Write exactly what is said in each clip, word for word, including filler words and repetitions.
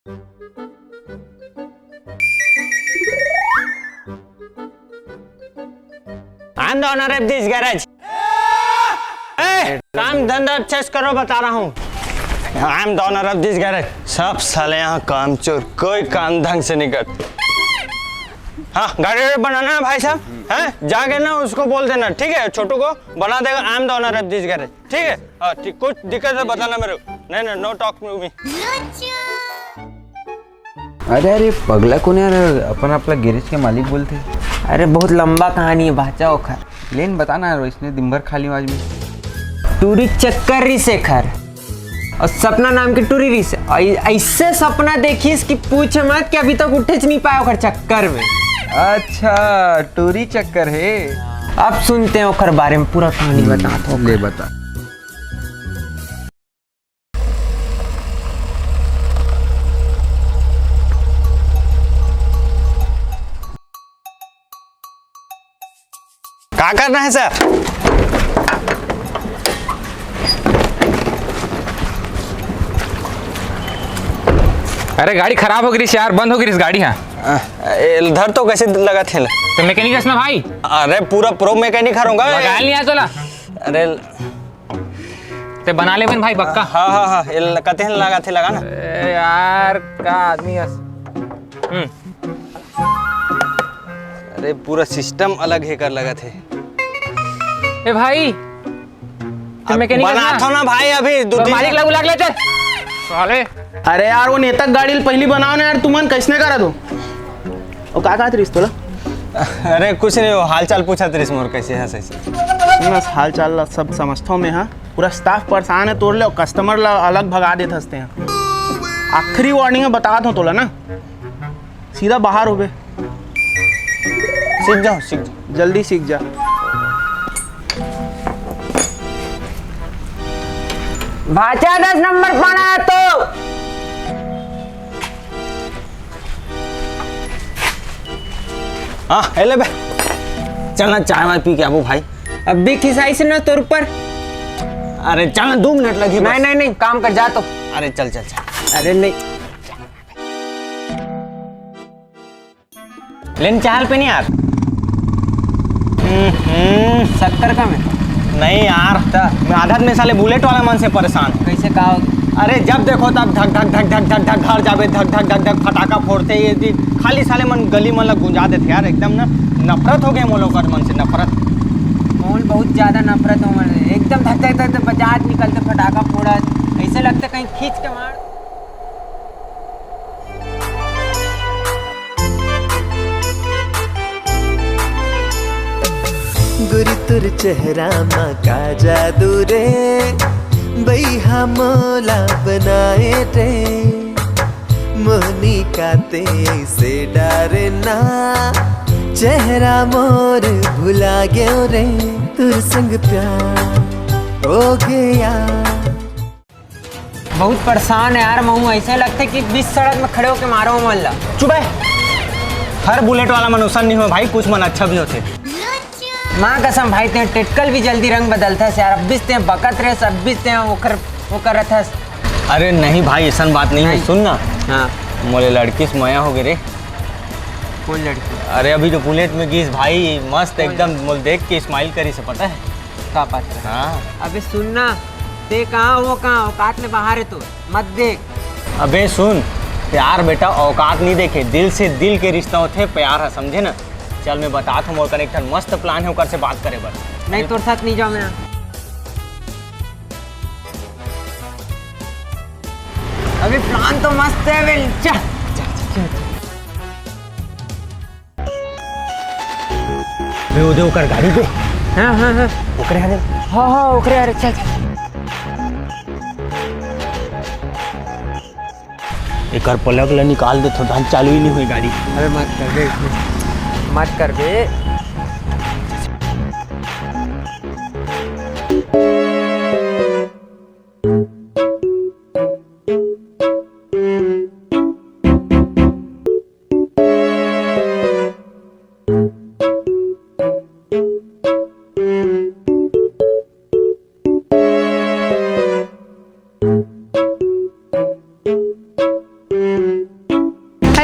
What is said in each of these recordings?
I am the owner of this garage. ए, काम धंधा अच्छे से करो, बता रहा हूँ। I am the owner of this garage. सब साले यहाँ कामचोर, कोई काम ढंग से नहीं करते। हाँ, गाड़ी वाड़ी बनाना है भाई साहब, हैं? जाके ना उसको बोल देना, ठीक है? छोटू को बना देगा। I am the owner of this garage, ठीक है? हाँ, ठीक, कुछ दिक्कत है बताना मेरे को। नहीं, नहीं, no talk to me. अरे, अरे, पगला कोन यार, अपन आपला गैरेज के मालिक बोलथे। अरे, बहुत लंबा कहानी है, बाचा ओखर। लेन बताना यार, वैसने दिन भर खाली आज में। टूरी चक्कर रिहिस एखर, अउ सपना नाम के टूरी रिहिस, अउ ऐसे सपना देखिस कि पूछ मत, कि अभी तक उठेच नहीं पाए ओखर चक्कर में। अच्छा, टूरी चक्कर है। अब सुनते हैं ओखर बारे में पूरा कहानी, बताता हूँ। ले बता। का करना है सर? अरे, गाड़ी खराब हो गिस यार, बंद हो गिस गाड़ी। हाँ, अ, ए, धर तो, कैसे लगत हे? तो मैकेनिक हस ना भाई? अरे, पूरा प्रो मैकेनिक हरंव गा। लगाय नहीं आय तोला। अरे, ते बना लेबे न भाई, पक्का। हाँ, हाँ, हाँ, ए ल-, कते लगत हे, लगा ना। अरे यार, का आदमी हस। हम्म। अरे, पूरा सिस्टम अलग हे कर लगत हे। ए भाई, ते अब मैकेनिक हस ना? बनाथंव ना भाई, अभी दू तो तीन मालिक ला बुला के ले चल। साले। अरे यार, वो नेता के गाड़ी ल पहिली बनाव ना यार, तुमन कैसने करत हो? वो का कहत रिहिस तोला? अरे कुछ नहीं, वो हाल चाल पूछत रिहिस मोर, कैसे हस ऐसे। सुन, हाल चाल ला सब समझथंव मैं, हाँ। पूरा स्टाफ परेशान है तोर ले, और कस्टमर ला अलग भगा देत हस ते। आखिरी वार्निंग है, बतात हंव तोला ना, सीधा बाहर होबे। सीख जाओ, सीख जाओ। जल्दी सीख जा। भाचा, दस नंबर पाना है तो। हाँ, ए ले बे। चल ना, चाय वाय पी के आबो भाई। अभी खिसाइस ना तोर ऊपर। अरे चल ना, दो मिनट लगही बस। नहीं, नहीं, नहीं, काम कर, जा तो। अरे चल, चल, चल। अरे नहीं। लेन चाल पे नहीं यार। हम्म, हम्म। शक्कर कम है। नहीं यार, त मैं आधा में साले बुलेट वाला मन से परेशान हंव। कैसे, का हो? अरे जब देखो तब धक धक धक धक धक धक घर जाबे, धक धक धक धक फटाका फोड़थे ये जी। खाली साले मन गली मन ला गुंजा देथे यार, एकदम ना नफरत हो गे मोला ओकर मन से, नफरत। मोला बहुत ज्यादा नफरत हो मन, एकदम धक धक धक धक बजात निकलथे, फटाका फोड़त, ऐसे लगथे कहीं खींच के मार। गोरी तोर चेहरा मा का जादू रे, बइहा मोला बनाए रे। मोहनी काते ऐसे डारे ना, चेहरा मोर भुला गयो रे। तोर संग प्यार हो गया। बहुत परेशान है यार, महूं ऐसे लगथे कि बीच सड़क में खड़े होके मारो मन ला। चुप है। हर बुलेट वाला मन उसन नहीं हो भाई, कुछ मन अच्छा भी होथे। माँ कसम भाई, ते टेटकल भी जल्दी रंग बदलथस यार, अब्बीस ते बकत रहे, अब्बीस ते ओकर, ओकर रथस। अरे नहीं भाई, ऐसन बात नहीं है, नहीं। सुन ना। हाँ। मोले लड़की से मया हो गे रे। कौन लड़की? अरे अभी जो बुलेट में गिस भाई, मस्त कौन एकदम, लड़की? मोल देख के स्माइल करिस, पता है? का बात है? हाँ। अबे सुन ना, ते कहाँ हो, कहाँ औकात ले बाहर है तू, मत देख। अबे सुन, प्यार बेटा औकात नहीं देखे, दिल से दिल के रिश्ता होथे प्यार ह, समझे ना? चल मैं बतात हंव, मोर कने एक ठन मस्त प्लान है ओकर से बात करे बर। नहीं, तोर साथ नहीं जाओं मैं। अबे प्लान तो मस्त है बे, चल। बे, वो दे ओकर गाड़ी पे। हाँ, हाँ, हाँ। ओकरे हरे। हाँ, हाँ, ओकरे हरे, चल, चल। एकर प्लग ला निकाल देथंव, धान चालू ही नहीं होय गाड़ी। अबे मत कर बे, मत कर बे।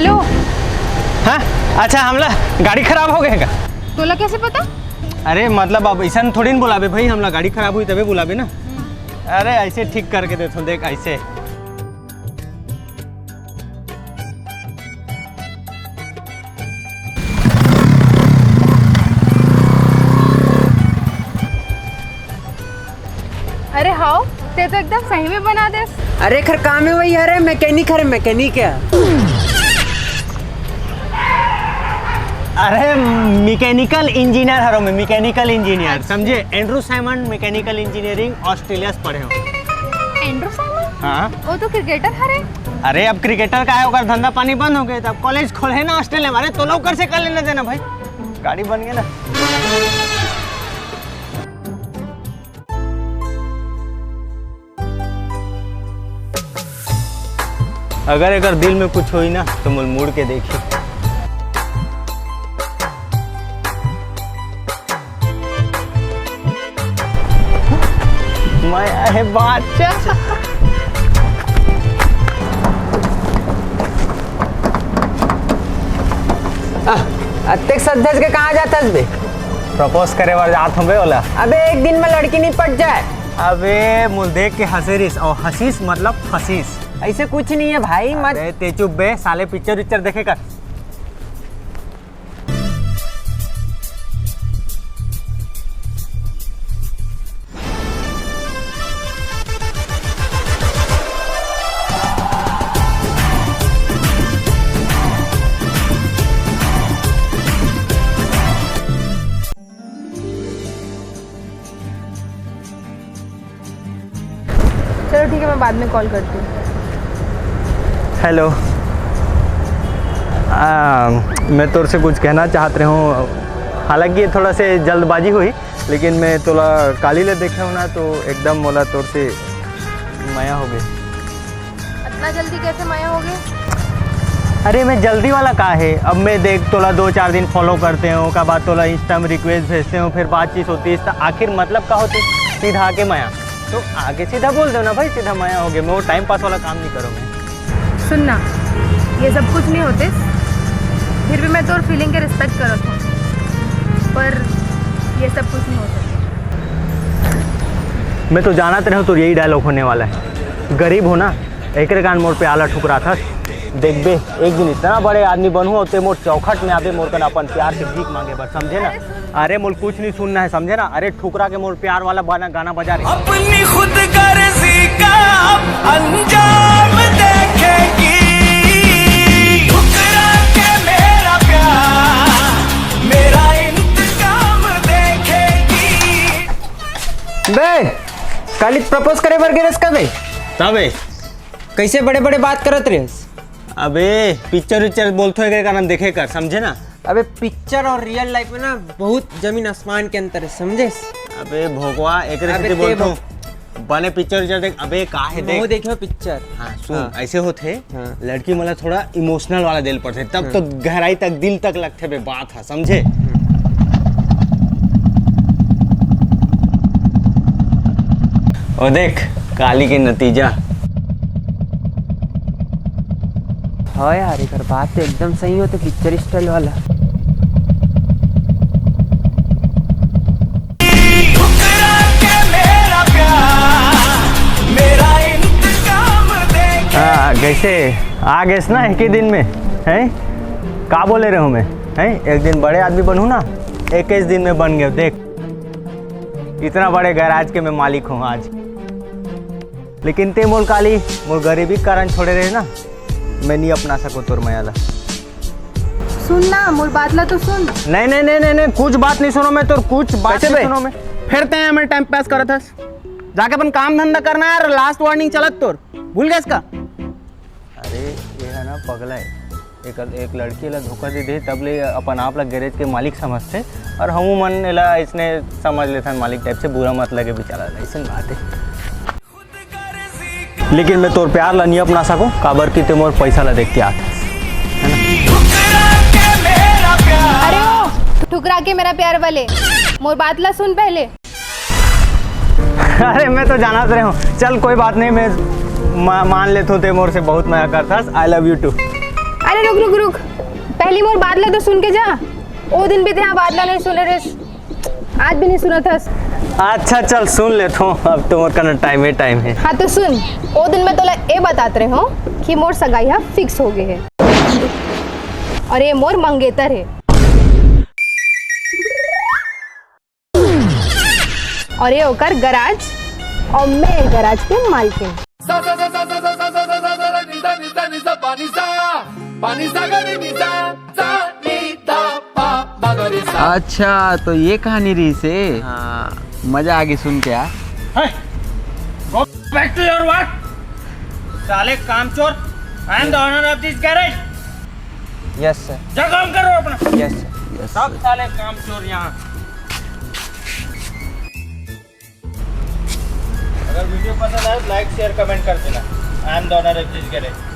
हेलो। हाँ? अच्छा, हमला गाड़ी खराब हो गए का? तोला कैसे पता? अरे, मतलब, अब ऐसा थोड़ी न बुलावे भाई, हमला गाड़ी खराब हुई तबे बुलावे ना। अरे, ऐसे ठीक करके देथों, देख, ऐसे। अरे हाव, ते तो एकदम सही में बना देस। अरे, एखर काम है वही, अरे, मैकेनिक, अरे, मैकेनिक है। अरे, मैकेनिकल इंजीनियर हरो मैं, मैकेनिकल इंजीनियर, अच्छा। समझे? Andrew Simon mechanical engineering Australia से पढ़े हो। Andrew Simon? हाँ। वो तो क्रिकेटर हरे। अरे, अब क्रिकेटर का है, ओकर धंधा पानी बंद हो गए, तब कॉलेज खोले ना ऑस्ट्रेलिया में। अरे, तो ओकर से कर लेना देना भाई, गाड़ी बन गए ना। अगर एकर दिल में कुछ होई ना, तो मोल मुड़ के देखी। मैं, अरे बादशाह। आ, अतेक सज धज के कहाँ जाथस बे? प्रपोज करे बर जात हूँ बे ओला। अबे, एक दिन में लड़की नहीं पट जाए। अबे, मोल देख के हंसे रिस, और हंसिस मतलब फंसिस। ऐसे कुछ नहीं है भाई, मत। अबे, ते चुप बे, साले पिक्चर विक्चर देखे कर। चलो ठीक है, मैं बाद में कॉल करती हूँ। हेलो। आ, मैं तोर से कुछ कहना चाहत रहे हूँ, हालांकि ये थोड़ा से जल्दबाजी हुई, लेकिन मैं तोला काली ले देखे हूँ ना, तो एकदम मोला तोर से मया हो गई। इतना जल्दी कैसे मया हो गए? अरे, मैं जल्दी वाला का है? अब मैं देख, तोला दो चार दिन फॉलो करते हो, ओकर बाद तोला इंस्टा में रिक्वेस्ट भेजते हो, फिर बातचीत होती है, इसका आखिर मतलब का होती? सीधा आके मया। तो आगे सीधा बोल दो ना भाई, सीधा मया हो गए। मैं वो टाइम पास वाला काम नहीं करूँ मैं। सुनना, ये सब कुछ नहीं होते, फिर भी मैं तोर फीलिंग के रिस्पेक्ट करत हूँ, पर ये सब कुछ नहीं हो सकता। मैं तो जानत रहे हूँ तो यही डायलॉग होने वाला है। गरीब हो ना, एकरे कारण मोर प्यार ला ठुकराथस। देखबे, एक दिन इतना बड़े आदमी बनहूँ, ते मोर चौखट में आबे, मोर कन अपन प्यार के भीख मांगे बर, समझे ना? अरे, मोल कुछ नहीं सुनना है, समझे ना? अरे, ठुकरा के मोर प्यार वाला गाना, गाना बजा रे। अपनी खुद गर्जी का अंजाम देखेगी, ठुकरा के मेरा प्यार, मेरा इंतकाम देखेगी। बे, काली प्रपोज करे बर गे रस का बे? तबे। कैसे बड़े बड़े बात करत रहे? अबे, पिक्चर उच्चर बोलथो, एकरे कारण देखे कर, समझे ना? अबे, पिक्चर और रियल लाइफ में ना बहुत जमीन आसमान के अंतर है, समझे? अबे भोगवा, एकरे अबे से ते बोलथो। भोग- बने पिक्चर उच्चर देख। अबे, का है, देख। देखो पिक्चर। हाँ, सुन, हाँ। ऐसे होते, हाँ। लड़की मन ला थोड़ा इमोशनल वाला देल पड़थे, तब हाँ। तो गहराई तक, दिल तक लगथे बे, बात है, समझे? हम्म। ओ देख, काली के नतीजा। हाँ यार, एकर बात तो एकदम सही होते, पिक्चर स्टाइल वाला। हाँ, कैसे आ गए ना एक ही दिन में, हैं? का बोले रहे हूँ मैं, हैं? एक दिन बड़े आदमी बनूँ ना, इक्कीस दिन में बन गए। देख, इतना बड़े गैराज के मैं मालिक हूँ आज। लेकिन ते मोल काली, मोर गरीबी के कारण छोड़े रहे ना, मैं नहीं अपना सको तोर मया ला। सुन ना, मोर बात ला तो सुन। नहीं, नहीं, नहीं, नहीं, नहीं, कुछ बात नहीं सुनो मैं तोर, कुछ बात कैसे नहीं बे? सुनो मैं। फिर ते हमर टाइम पास करत हस, जाके अपन काम धंधा करना यार, लास्ट वार्निंग चलत तोर, भूल गए इसका? अरे, ये है ना पगला है, एक, एक लड़की ला धोखा दे दे, तब ले अपन आप ला गैरेज के मालिक समझथे, और हमू मन एला इसने समझ लेथन मालिक टाइप से, बुरा मत लगे बेचारा, ऐसन बात है। लेकिन मैं तोर प्यार ला नहीं अपना सको, काबर कि ते मोर पैसा ला देख के आत। अरे ओ, ठुकरा के मेरा प्यार वाले, मोर बात ला सुन पहले। अरे, मैं तो जानत रहे हूँ। चल, कोई बात नहीं, मैं मा-, मान लेथो, ते मोर से बहुत मया करथस। I love you too। अरे रुक रुक रुक, पहली मोर बात ला तो सुन के जा। ओ दिन भी तें बात ला नहीं सुने रेस, आज भी नहीं सुनत हस। अच्छा चल सुन लेथों, अब तो मोर कना टाइम ही टाइम है। हाँ तो सुन, ओ दिन मैं तोला ए बतात रहे हों कि मोर सगाई हा फिक्स हो गए है और ये मोर मंगेतर है। और ये ओकर गराज और मैं गराज के मालकिन। अच्छा, तो ये कहानी रहिसे। हाँ, मजा आगे सुन के यार। Go back to your work, साले कामचोर। I am the owner of this garage. Yes sir. जा काम करो अपना। Yes sir. सब साले कामचोर यहाँ। अगर वीडियो पसंद आए तो लाइक शेयर कमेंट कर देना। I am the owner of this garage.